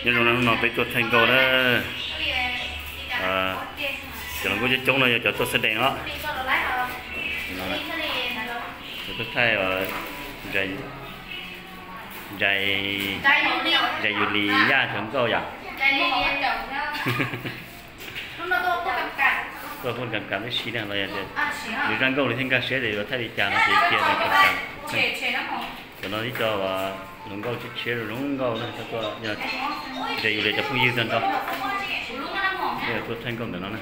Nyob zoo, hnub no peb tuaj thaij nkauj na. Cov hluas nkauj coob coob no yog cov tuaj xab dees os. Cov tuaj thaij Ntsais, Ntsais Yus Lis Yaj cov nkauj yom. Tuaj phooj kam kam tib si na los yog tias nws zaj nkauj li thiaj nkag siab tias yuav thaij li cas no ces cia nws kam kam. Cov no ib co hluas nkauj tshiab tshiab zoo nkauj na, tuaj, Ntsais Yus Lis cov phooj ywg tag nrho tuaj thaij nkauj ntawm no na.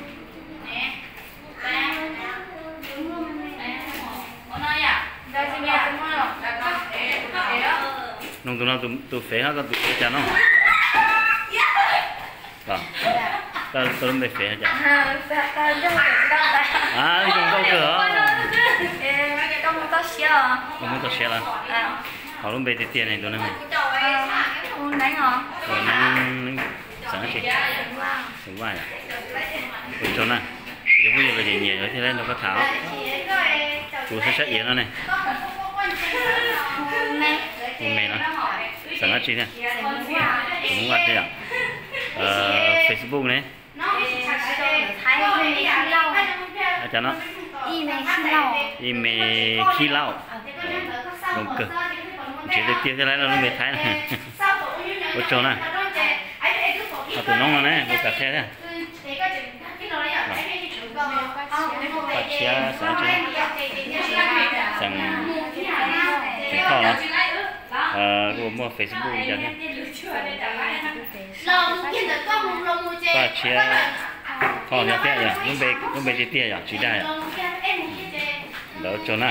Nug tus no tus fev hab koj tus fev cas no? Koj lub npe fev hab cas? Zoo nkauj kawg os. Koj muaj toj siab lawm. Ho lub npe tiag tiag ne tus neeg? Ua neeb, xeem dab tsi? Xeem Vaj yom. Ua tsaug na, kuv cov phooj ywg los nyiam nyiam yuav thiaj li nrog koj tham os. Kuv sab sab iav no ne. Ua me no, xeem dab tsi thiab? Xeem Hmoob Vaj thiab yom. Facebook ne? Cas no? Ib me Khib Lauj. Zoo kawg. Nrhiav tiag tiag thiaj li lub npe Thaib na. Ua tsaug na. Ho tus noob no ne, ua kas thiab thiab. Paj Tshiab xeem dab tsi? Xeem Thoj los? Kuj muaj Facebook li cas thiab? Paj Tshiab Thoj thiab thiab yom, lub npe tiag tiag yom, tsis dag yom. Ntawd ua tsaug na.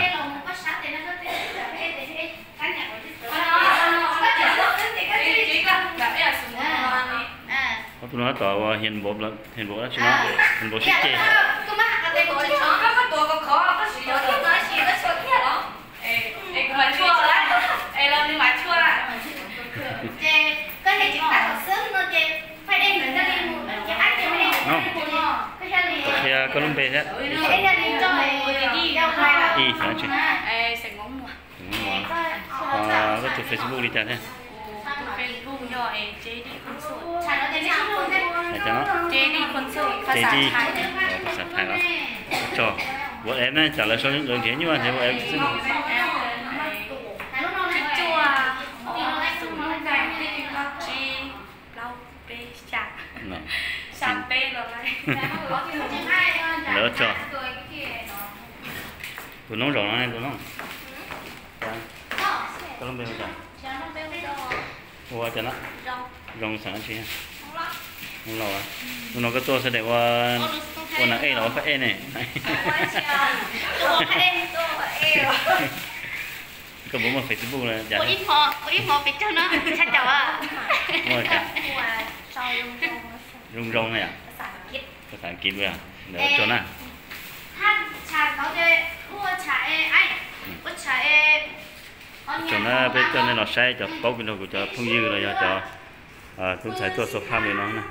Ob tug no tab tom ua hiav npaum, hiav npaum dab tsi no? Hiav npaum sib ceg. Qhia koj lub npe thiab. Ib xeem dab tsi? Koj tus Facebook li cas thiab? Hais cas no? Ces di, phas xas Thaib los? Ua tsaug. WhatsApp ne, cas lawv sau lawv nrhiav nyuaj nrhiav WhatsApp xwb. Lawv ua tsaug. Tus noob zaum no ne, tus noob. Koj lub npe hu cas? Ua cas no? Zoo xeem dab tsi? Hmoob Lauj. Hnub no koj tuaj xab dees ua, ua nas ej los ua phab ej ne? Koj puas muaj Facebook no? Muaj cas? Zoo zoo na yom. Phas xas Askiv, ntawd ua tsaug na. Ua tsaug na, peb coj nej los saib cov paub peb nrog kuv cov phooj ywg los yog cov tub ntxhais tuaj xua phaj li no na.